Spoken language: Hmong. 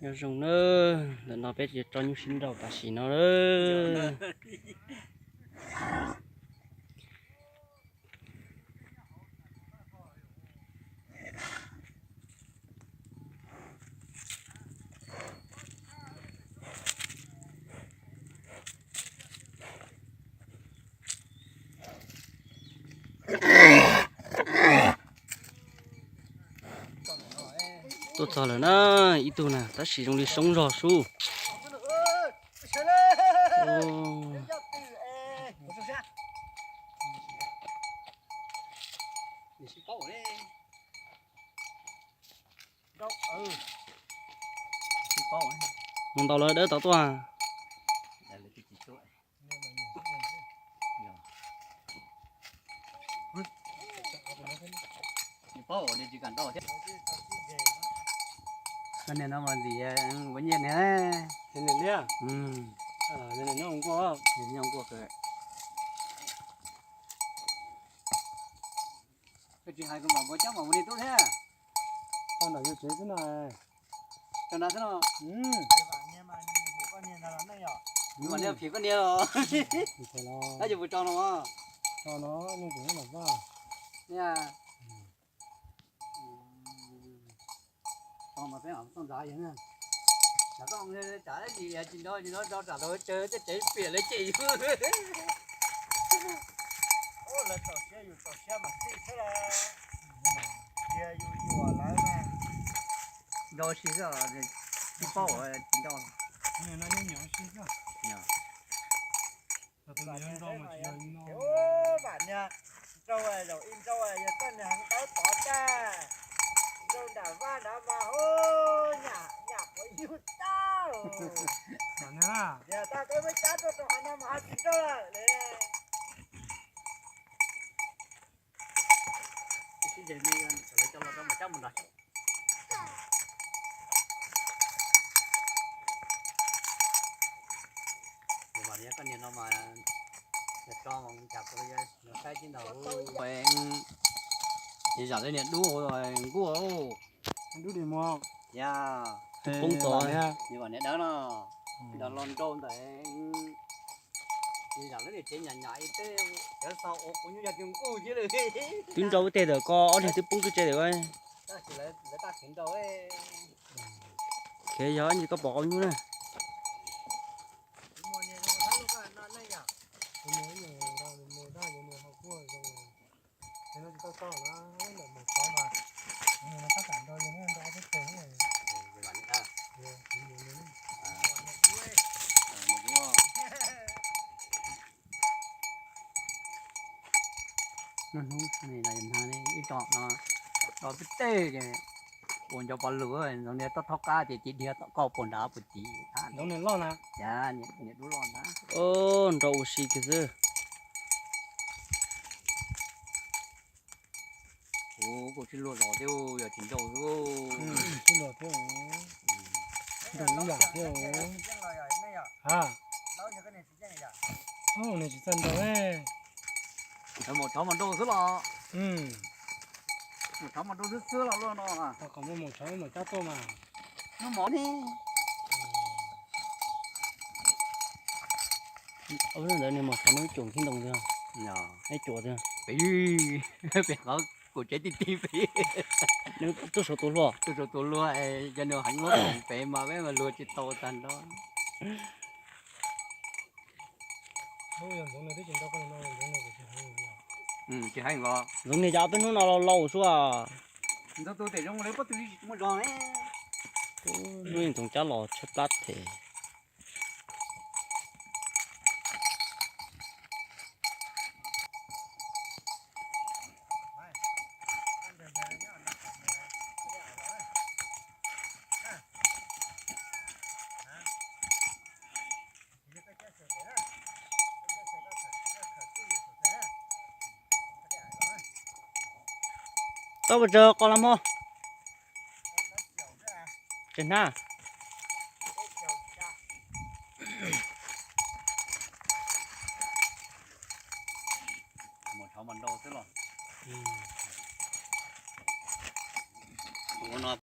Nyob zoo na, ntawm no peb yuav tso nyuj sib nraus tam sim no na. Tuaj txog lawm na, ib tug na, tab sis zoo li soob zog sub. Mus ntaus lawv dawb tod tuaj. Koj niag no mas ntxim ua nyiaj niag. Nws nyob nkuaj, nws nyob nkuaj kawg. Koj tsis hais kuv mam mus cab mam mus li tub thiab. Tau ntawm yus tsev xwb no. Tau ntawd xwb no. Mas niag phim koj niag los. Tab yus puas tso no? Tso no, nej tseem los vaj. Tso mas peb mam txoj ntxav yog na. Tsam koj tsam dab tsi tsis nrau tsis nrau rau tsam lawv tsawg tej tsev piam lawv cem yus. Lawv txaus siab yus txaus siab mas txij thiab los. Cia yus yuam lawv mas. Nrau si xwb, tsis paub tsis nrau. Vam niag nrau zaum ib nrau yog koj niag heev dawb tod tag. Nrau nram vaj nrad mas hub nyam nyam quav yug tau. Yog tag peb muab cab tuaj rau qhov no mas ho tsis nrau lawm. Sib ze me, lawv coj los rau mas cab mus nrad. Ua mas koj niag no mas, tso mas cas kuv saib tib ntag. Ces zam li niag dub nkuaj. Dub dis muag. Yog. Poob tod. Niag dawb no, los nrau ntawm. Ces zam lub niag tsev nyam nyam ib teb, cov xaus ua kuv nyuj yog tus nkuj thiab lawm. Twb nrau ib teg ntawm koj ob niag twb poob twb tse lawm. Khiav yog ib ntsis koj pom qau nyuj na. Hnub hnub no ib tso no, tso peb teg ces ua nco pov lug, zoo li toj thaub qab ces cia dhia tom koj puag nrad puag tid. Niag dub loj ntag. Nrau ua si kiag xwb. Kuv kuj sib luag zos thiab, yog tsis nrau xwb. Sib luag thiab. Nrau ib yam thiab. Ha, nws tsis txawj nrau. Mus rov mus nrau xwb los? Mus rov mus nrau xwb xwb los luaj no. Kom mus rov mus cab tuaj mas. Hnub mov ne. Ntawd nws mus rov mus ib cuam khib ntoo tiag, ib cuam tiag. Pem, pem qhov kuv tsev ti ti pem. Nws tuaj saum tus hlua, tuaj saum tus hlua, cov nws heev muab koom pem mas peb mas luag tsis tau tag nrho. Tsis heev os. Ntxoov niag cov peb hnub no laus laus sua. Ntxoov tus tes zoo li pob tw muaj zog ne. Ntxoov cab los tshaib plab them. Tau pes tsawg qos los mog? Tsis hnab.